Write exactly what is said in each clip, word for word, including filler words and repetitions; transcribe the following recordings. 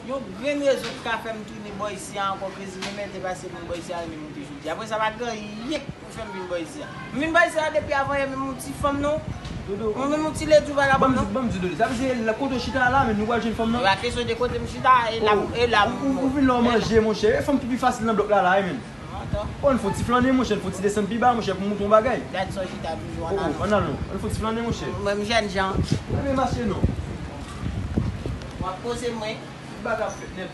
Yon grenn rezon ki ka fè m tounen bò isi a ankò, Crazy, remèt, paske m vin bò isi a, renmen moute jodi. Apre sa, pa t gen anyen ki fè m vin bò isi a. M vin bò isi a depi avan yè, menm yon ti fanm non. Mwen menm yon ti ledi ou pa ka ban m non. Ban m di, Dodo, sa vle di la kote w chita la, men nou pral jwenn fanm nan? E pa kesyon de kote m chita, e la, e la. Ou, ou vin la w manje, monchè. E fanm ki pi fasil nan blòk la, la, wi, men. Oh, ann fè yon ti flannen, monchè, ann fè yon ti desann pi ba, monchè, pou moute yon bagay. Gad sa w chita toujou, ann al non. Ann fè yon ti flannen, monchè. Mwen menm jèn jan. Ebyen, mache non. W ap poze mwen. Ti bagay ap fèt nèt.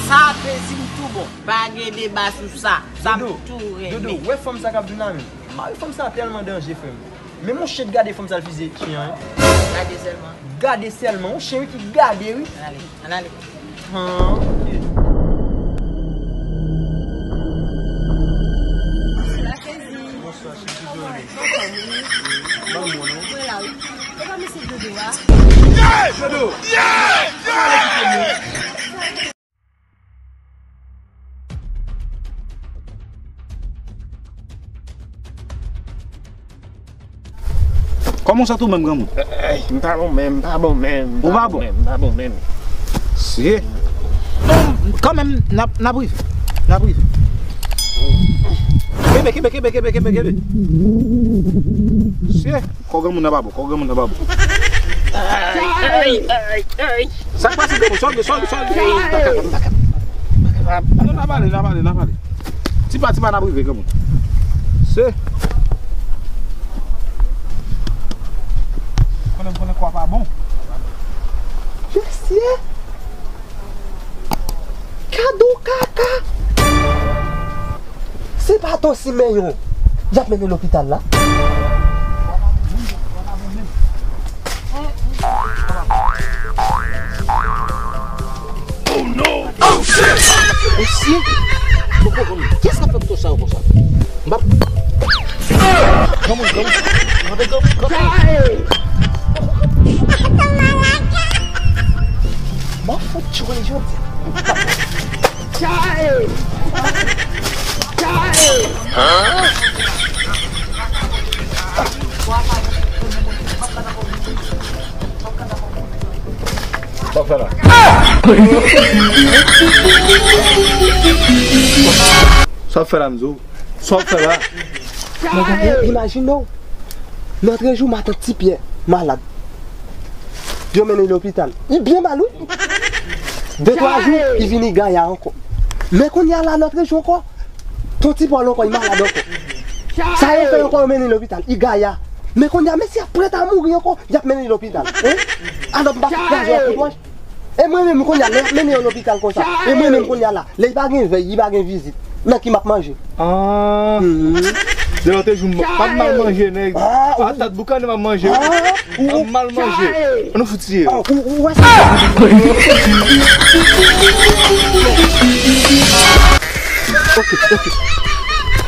Sa pezi m tou bon. Pa gen deba sou sa. Sa m tou renmen. Dodo, wè fanm sa k ap vin la menm. Mari fanm sa tèlman danje, frè m. Men monchè, gade fanm sa l fize chen an, hein. Gade sèlman. Gade sèlman, yon chen wi ki gade wi. Ann ale, ann ale. Han. Bonswa, cheri, kijan w ye? Ban m non. Mwen la wi. E pa mesye Dodo a? Dodo! Kòman w santi w menm, granmoun? Ey, m pa bon menm, m pa bon menm, m pa bon menm, m pa bon menm. Sye. Kanmenm, n ap, n ap rive. N ap rive. Kenbe, kenbe, kenbe. Sye. Kò granmoun nan pa bon, kò granmoun nan pa bon. Ay, ay, ay, ay. Sa k pase granmoun? Sòl, sòl, sòl. Non, n ap ale, n ap ale, n ap ale. Ti pa, ti pa, n ap rive granmoun. Se. Konnen, konnen kò a pa bon. Mesye. Kado kaka! Se pa to simen yo. Y ap mennen lopital la. Oh no! Oh shit! Mesye! Kiyès k ap fè m to sa yo konsa? M ap. Granmoun, granmoun. Kanpe, kanpe, kanpe. M ap fout tchwe jodi. Chae! Chae! Sa w fè la? Sa w fè la, m di w? Sa w fè la? Imajine w, lòt jou matant Ti Pyè malad. Yo mennen lopital. Li byen mal, wi. De twa jou, li vini gaya ankò. Men kounye a la, lòt jou ankò, ton Ti Pòl ankò, li malad ankò. Sa yo fè ankò, yo mennen lopital. Li gaya. Men kounye a, mesye ap prèt a mouri ankò, y ap mennen lopital. Hein? Alò, m pa fout kraze yon kout wòch. E mwen menm kounye a, lè y ap mennen yo lopital konsa, e mwen menm kounye a la, lè y pa gen vèy, y pa gen vizit, nan ki m ap manje? Ah. Lè lòt jou, m pa mal manje, nèg. Patat boukannen m ap manje. M mal manje. Ann nou fout tiye yo. Ou wè sa? Ok, ok.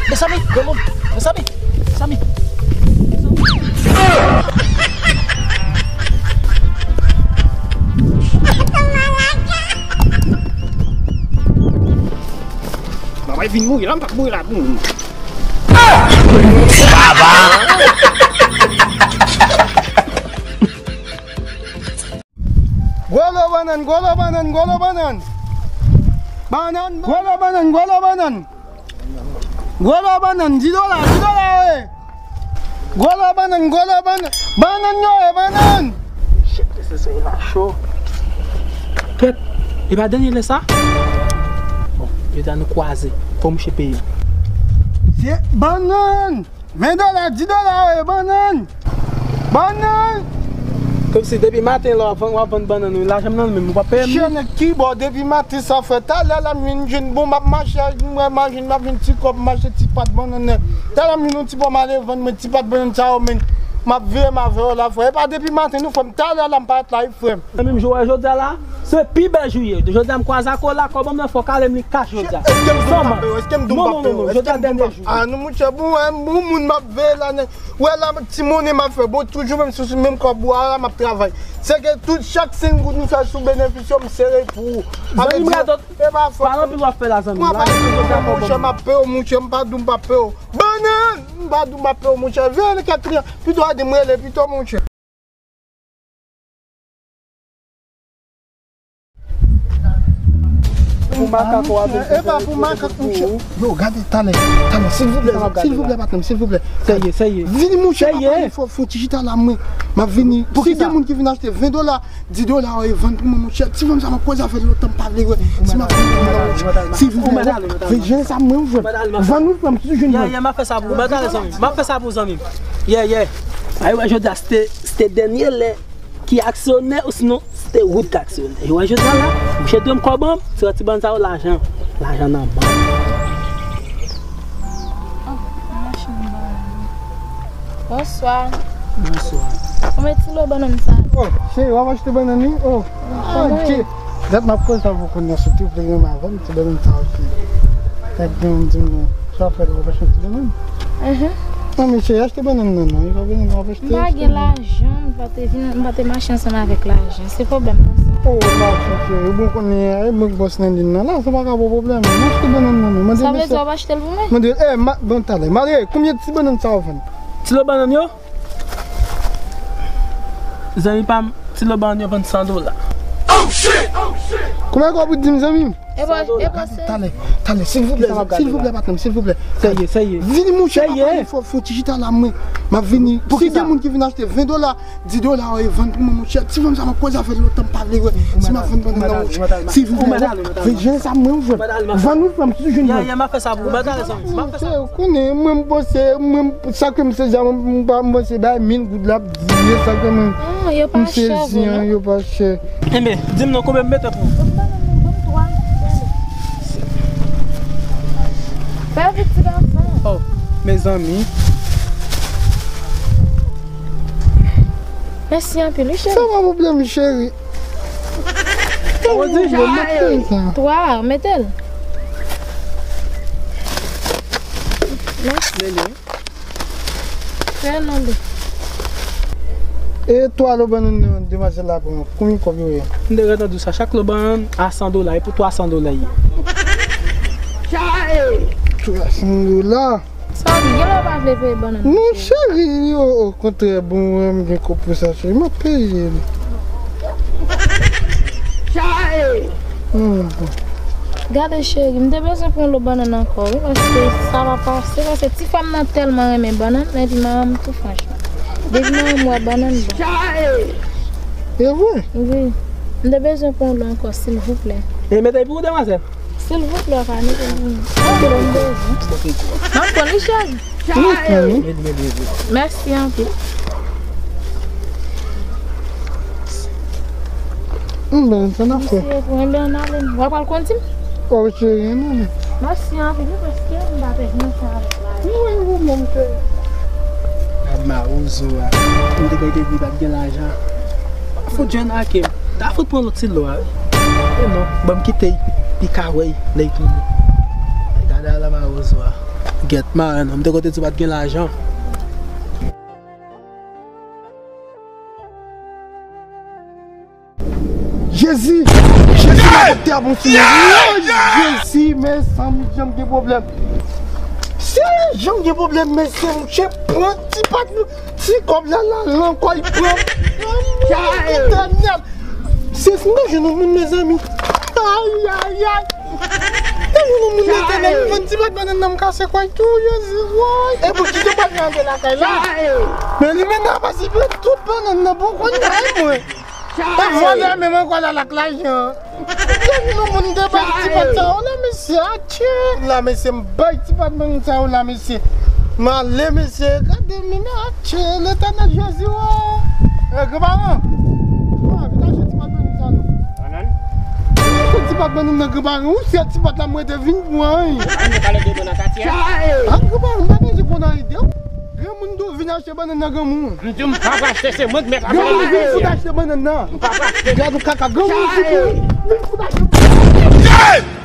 Mezanmi, granmoun, mezanmi, mezanmi. Babay vin mouri la, m p ap mouri la pou ou. Baba! Gwo lo bannann, gwo lo bannann, gwo lo bannann. Bannann, gwo lo bannann, gwo lo bannann. Gwo lo bannann, di dola, di dola, wi. Gwo lo bannann, gwo lo bannann. Bannann yo ye, bannann. Shit, this is a lot show. Kèt, e pa dènye lè sa? Bon, yo ta nou kwaze. Fò mouche peye. Se bannann. Ven dola, di dola, e bannann! Bannann! Kòmsi depi maten la w ap vann, w ap vann bannann wi, lajan m nan menm, ou p ap peye m li? Chè nèg kibò depi maten sa fè. Talè la m vin jwenn bon, m ap mache ak mwen, m al jwenn, m ap jwenn ti kòb, m achte ti pat bannann nèg. Talè m jwenn yon ti bò m ale vann mwen ti pat bannann sa yo, men m ap veye m avè yo la, frè. E pa depi maten non, frè m, talè la m parèt la wi, frè m. Nan menm jou wè jodi a la, se pi bèl jou ye. Jodi a m kwaze ak Ola, kòb m nan fò kale m li kach jodi a. Èske m di w m p ap peye w? Èske m di w m p ap peye w? Èske m di w m p ap peye w? Ah non, monchè, bon, bon moun m ap veye la, nèg. Wè la, ti monnen m ap fè. Bon, toujou menm sou, sou menm kòb ou a la, m ap travay. Se ke tout, chak senk goud m fè sou benefis yo, m sere pou ou. Sa vle di, zanmi m radòt, e pa fòt. Palan pi w ap fè la, zanmi m. Mwen pa di w, monchè, m ap peye w, monchè, m pa di w m p ap peye w. Bannann! Badou m ap peye w, monchè. Veye nan kèt kliyan. Pito ede m rele pito, monchè. Pou makak w ap vin. E pa pou makak, monchè. Yo, gade, talè, talè, silvouplè, silvouplè, patnè m, silvouplè. Sèye, sèye. Vini, monchè, papa, fò, fò ti chita la, mwen. M ap vini. Pou ki gen moun ki vin achte ven dola, dis dola, e vann pou mwen, monchè. Ti fanm sa, m ap koze avè l lontan, m pa vle wè. Si m ap vann pou mwen, monchè. Silvouplè, veye sa, mwen, m jwenn. Vann ou, frè m, si ou jwenn vann. Yè, yè, m ap fè sa pou ou. M ap fè sa pou zanmi m. Yè, yè. Ay, wè, jodi a, se te, se te dènye lè ki aksyonè, osinon, se te wout ki aksyonè. Yo wè jodi a la, mouche dwe m kòb an, ti, ti bannann sa yo, lajan, lajan nan bank. Bonswa. Bonswa. Konbyen ti lo bannann sa? Oh, cheri, w ap achte bannann, wi? Oh, ah, ok. Dat m ap koze sa pou kounye a, sou tou vle yon avè m, ti bannann sa, ok. Nèg gen yon di m, sa w ap fè la, w ap achte yon ti bannann? Mhm. Non, men cheri, achte bannann nan, non, e pa bannann w ap achte. M pa gen lajan, m pa te vin, m pa te mache ansanm avèk lajan. Se pwoblèm nan sa. Oh, lajan, cheri, bon, konnen, e mwen k bòs nan liy nan la, sa pa ka bon pwoblèm. M achte bannann nan, non. Sa vle di w ap achte l pou mwen? Mande, eh, ma, bon, talè. Marie, konbyen ti bannann sa w vann? Ti lo bannann yo? Zanmi pa m, ti lo bannann yo vann san dola. Konbyen w ap di m, zanmi m? E bò, e bò, se talè, talè, silvouplè, silvouplè, patnè m, silvouplè. Sèye, sèye. Vini, monchè, papa, fò, fò ti chita la, mwen. M ap vini. Pou ki gen moun ki vin achte ven dola, dis dola, e vann pou mwen, monchè. Ti fanm sa, m ap koze avè l lontan, m pa vle wè. Si m ap vann bannann nan, monchè, silvouplè, veye sa, mwen, m jwenn. Vann ou, frè m, si ou jwenn vann. Yè, yè, m ap fè sa pou ou. M ap talè, zanmi m, m ap fè sa pou ou. Konnen, mwen, m panse, mwen, sa ke m sezi a, mwen, m pa, m panse bay mil goud la, ap di, e sa ke mwen, m sezi an, yo pa chè. Enben, di m non, konbyen m mete pou ou? Fè vit, ti gason. Oh, mezanmi. Mèsi anpil, wi, cheri. Sa pa pwoblèm, cheri. Ou di, yo mete sa. Twa, mete l. Mèsi. Fè non de. E twa lo bannann nan demwazèl la pran, konbyen kòb yo ye? M te gentan di w sa, chak lo bannann a san dola, e pou twa san dola ye. Twa san dola? Sa w di, gen lè w pa vle peye bannann nan? Non, cheri, o, okontrè, bon, m gen kòb pou sa, cheri, m ap peye l. Hmm, bon. Gade cheri, m te bezwen pran yon lo bannann ankò, wi, paske sa pa pase, paske ti fanm nan tèlman renmen bannann, epi manman m tou franchman. Depi manman m wè bannann, bon. E vre? Wi. M te bezwen pran yon lo ankò, silvouplè. E mete pou ou, demwazèl? Silvouplè, pa mete pou mwen. Anpil, m bezwen. M ap pran li, cheri. Mèsi anpil. M ben, se n ap fè. Mèsi, mèsi, mèsi. W ap al konn di m? W ap cheri, non. Mèsi anpil, wi, paske m pa te vin ansanm avèk la. Mwen, ou menm, cheri. Gad mawozo a. M te kwè te di pa t gen lajan. Fout jwenn ake m. Ta fout pran lòt ti lo a, wi. E non, ban m kite l. Li ka wè l lè l tounen. Gade a la mawozo a. Gèt marenn, m te kwè te di pa t gen lajan. Jezi! Jezi, mwen te bon sou mwen. Jezi, mezanmi, jan m gen pwoblèm. Se jan m gen pwoblèm, mesye, mouche pran ti pat, ti kòb la, la, la, ankò, li pran. Etènèl! Se fou, m jwenn yon moun, mezanmi. Ay, ay, ay. M jwenn yon moun, Etènèl, m vann ti pat bannann nan, m kase kò l tou, Jezi, woy. E pou ki te pral rantre lakay la? Men li menm ap asipe tout bannann nan, poko n bay mwen. E vòlè menm ankò la ak lajan. Depi nou moun te bay ti pat sa yo la, mesye, atchè. La, mesye, m bay ti pat bannann sa yo la, mesye. M ale, mesye, gade, men atchè, Letènèl Jezi, o. E, granparan. Vin achte ti pat bannann sa, non. Vin achte ti pat bannann nan, granparan. Ou se ti pat la, mwen te vin pran. An, granparan, m pa gen bon ide. Granmoun tou vin achte bannann nan, granmoun. M di w m p ap achte, se mwen k mèt achte. Granmoun vin fout achte bannann nan. M p ap achte. Gad yon kaka, granmoun fout vin fout achte.